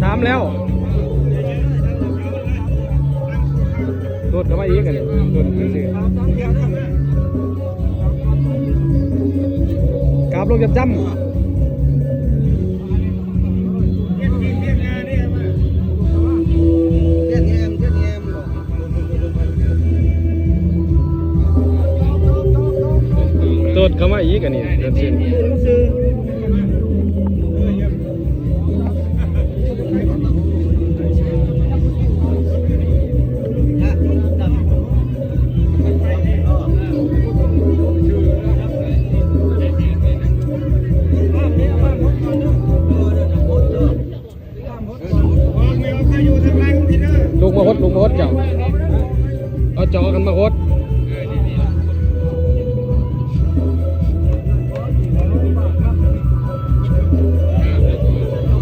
ສາມແລ້ວ ໂດດເຂົ້າມາອີກ ອັນນີ້ໂດດຊື່ໆ ກາບລົງຈຳໆ. ໂດດເຂົ້າມາອີກ ອັນນີ້ເດີນເສັ້ນ ລຸກມາຫົດ ລຸກມາຫົດເຈົ້າ ເອົາຈອກກັນມາຫົດ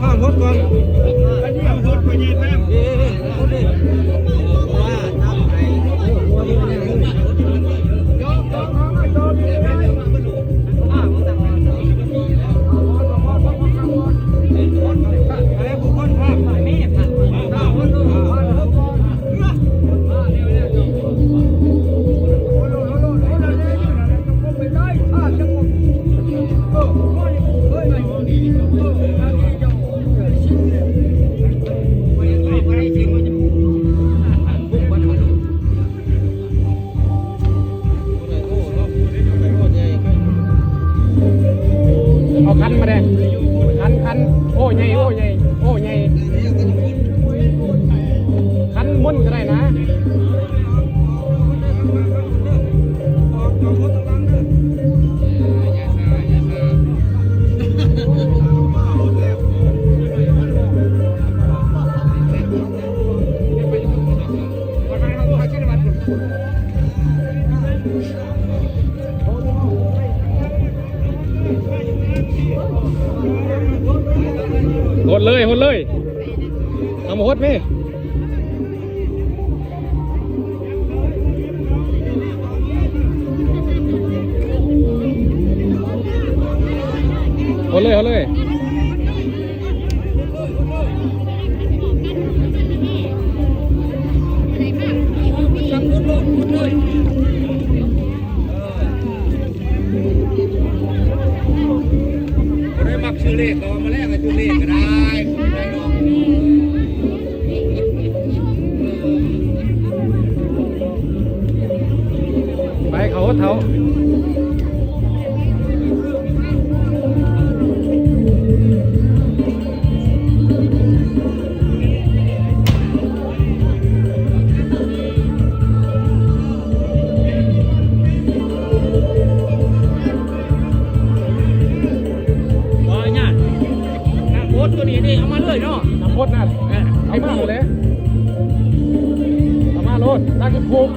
ພາມຫົດກ່ອນ ເອີ ຫົດເດ້ ເອີ ຫົດເດ້ ເອົາຄັນມາແດ່ ຄັນ ຄັນ ໂອ້ໃຫຍ່ ໂອ້ໃຫຍ່ ໂອ້ໃຫຍ່ ຄັນມົນກໍໄດ້ນະ. ຫົດເລີຍ ຫົດເລີຍ ເອົາມາຫົດແມ່. ເອົາເລີຍ ເອົາເລີຍ ບໍ່ໄດ້ມັກຊື້ເລກກໍເອົາມາແລກໃຫ້ຖືກເລກກໍໄດ້. ໄປເຂົາເຖົ້າ. ບໍ່ຍາກ ນ້ຳໂພດຕົວນີ້ນີ້ ເອົາມາເລີຍເນາະ ນ້ຳໂພດນັ້ນ ເອີ ເອົາມາເລີຍ ເອົາມາໂລດ ຕັກຂຶ້ນພູ. ເ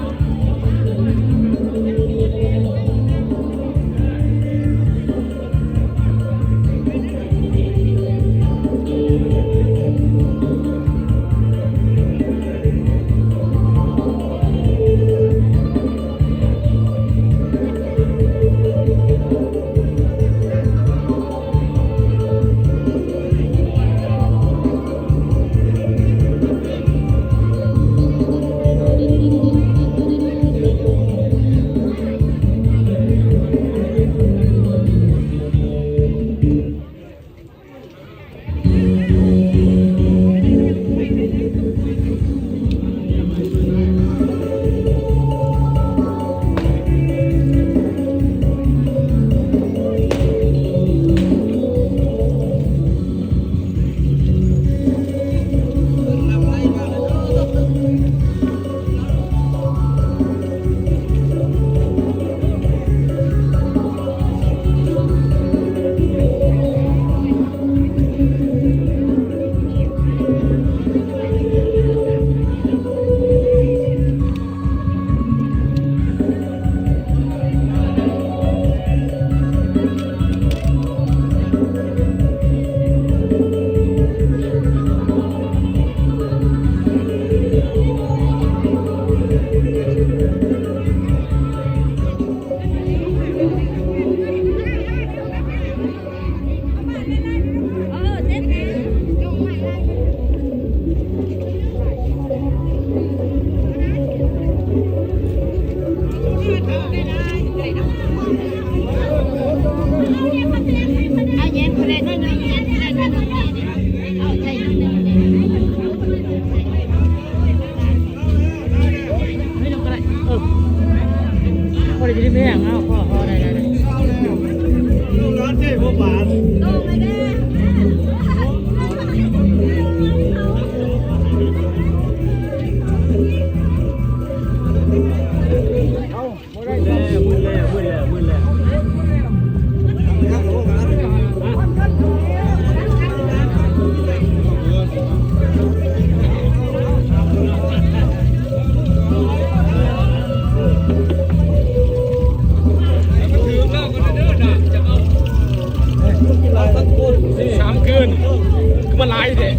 ຫຼາຍເດ້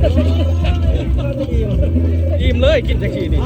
ອີ່ມເລີຍ ກິນຈັກຊີ້ນີ້.